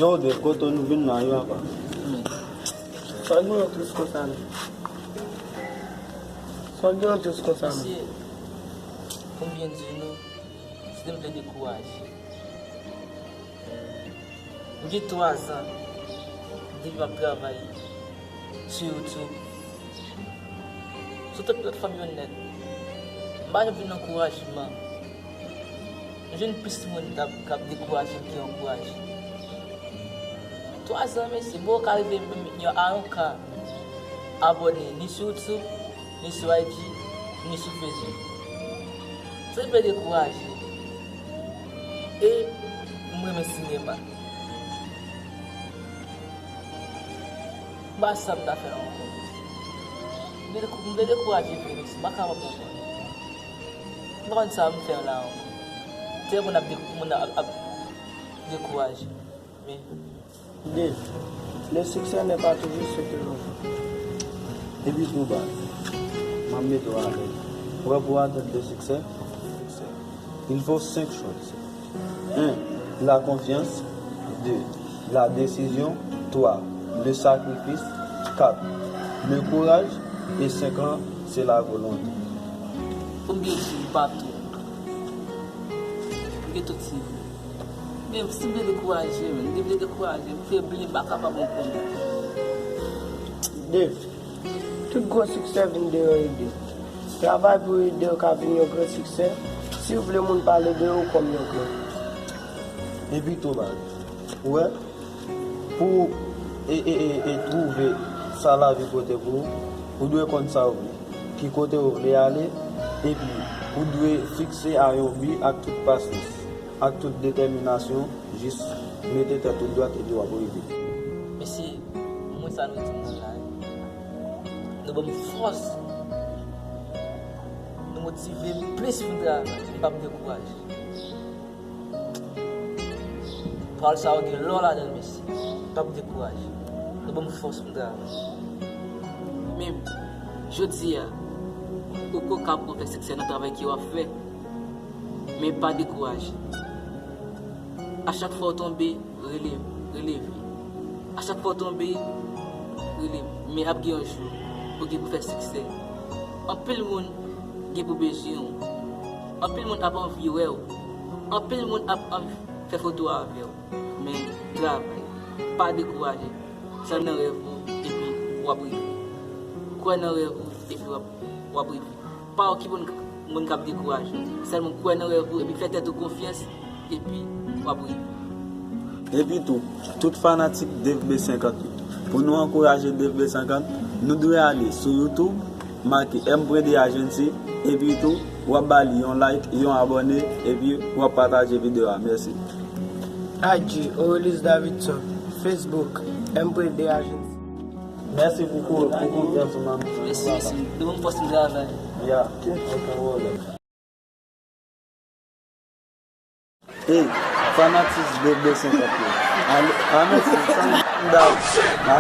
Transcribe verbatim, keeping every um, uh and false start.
Yo, Dev, kote nou vin la, yo apa? Sa gen yon tris konsa, non? Sa gen yon tris konsa, non? Mesye, pou m byen di nou, si m vle dekouraje. M gen twa zan depi m ap travay sou YouTube, sou tout platfòm yo nèt. M pa janm jwenn ankourajman. M jwenn plis moun k ap, k ap dekouraje m ki ankouraje. Twa zan, mesye, m poko ka rive menm yon, a yon ka abòne, ni sou YouTube, ni sou I G, ni sou Facebook. Se vle dekouraje. E m renmen sinema. M pa sa m ta fè ankò. M vle dekou-, m vle dekouraje vre, mesye. M pa kapab ankò. M pa konn sa m fè la ankò. Tèlman moun ap dekou-, moun ap, ap dekouraje. Men Dev, le succès n'est pas toujours ce que l'on veut. Epi tou baz, m ap mete w alèz. Ou wè, pou w atenn le succès, il faut cinq choses. Un, la confiance. Deux, la décision. Trois, le sacrifice. Quatre, le courage. Et cinq ans, c'est la volonté. Pou m byen di w, m pa tou. M gen tout sa. Men si m vle dekouraje, men m vle dekouraje, m febli, m pa kapab ankò. Dev, tout gwo siksè vin de yon ide. Travay pou ide w ka vin yon gran siksè. Si w vle moun pale de ou kòm yon gran. Epi tou baz, ou wè, pou e, e, e, e twouve sa lavi pote pou ou, ou dwe konn sa w vle, ki kote w vle ale, epi ou dwe fikse a yon bi ak tout pasyans, ak tout detèminasyon, jis mete tèt ou dwat epi w ap rive. Mesye, mwen sa nou di m nan la, nou ban m fòs, nou motive m plis pou m travay, m p ap dekouraje. Pawòl sa yo gen lò ladan l, mesye. Pa dekouraje. Nou ban m fòs pou m travay. Men, jodi a, ou poko ka pran fè siksè nan travay ke w ap fè. Men pa dekouraje. A chak fwa w tonbe, releve, releve. A chak fwa w tonbe, releve. Men ap gen yon jou, ou gen pou fè siksè. Anpil moun gen pou bezwen w. Anpil moun ap anvi wè w. Anpil moun ap anvi fè foto avè w. Men travay. Pa dekouraje. Sèl nan rèv ou, epi w ap rive. Kwè nan rèv ou, epi w ap, w ap rive. Pa okipe moun, moun k ap dekouraje w. Sèlman kwè nan rèv ou, epi fè tèt ou konfyans, epi w ap rive. Epi tou, tout fanatik Dev B senkant yo, pou nou ankouraje Dev B senkant, nou dwe ale sou YouTube, make M P D Agency, epi tou, w ap ba li yon like, yon abòne, epi w ap pataje videyo a. Mèsi. I G, Orelus Davidson. Facebook, M P D Agency. Mèsi pou, pou konfyans ou, manmi. Mèsi, mèsi. Nou ban m fòs pou m travay. Ya, okenn pwoblèm. Ey, fanatik Dev B senkant yo. Ale, a mèsi, sa m da w. Ha?